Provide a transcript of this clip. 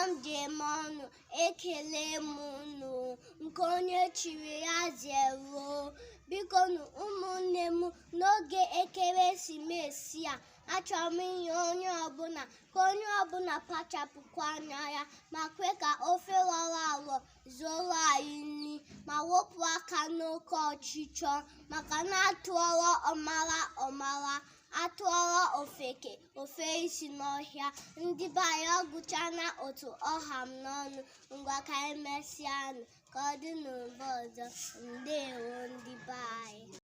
m ji eme ọnụ. Ekele m unu. Nke onye chiri ya zeruo. Biko nụ ụmụnne m, n'oge ekeresimesi a, achọrọ m inye onye ọbụla ka onye ọbụla kpachapụkwa anya ya ma kwe ka ofe rọrọ arọ zuoro anyị nri, ma wepụ aka n'oke ọchịchọ, maka na atụọrọ ọmara ọmara, atụọrọ ofeke ofee isi n'ọhịa. Ndị be anyị, ọ gụchana otu ọha m n'ọnụ. Ngwa, ka anyị mesịanụ, ka ọ dị n'mgbe ọzọ. Ndewo, ndị be anyị.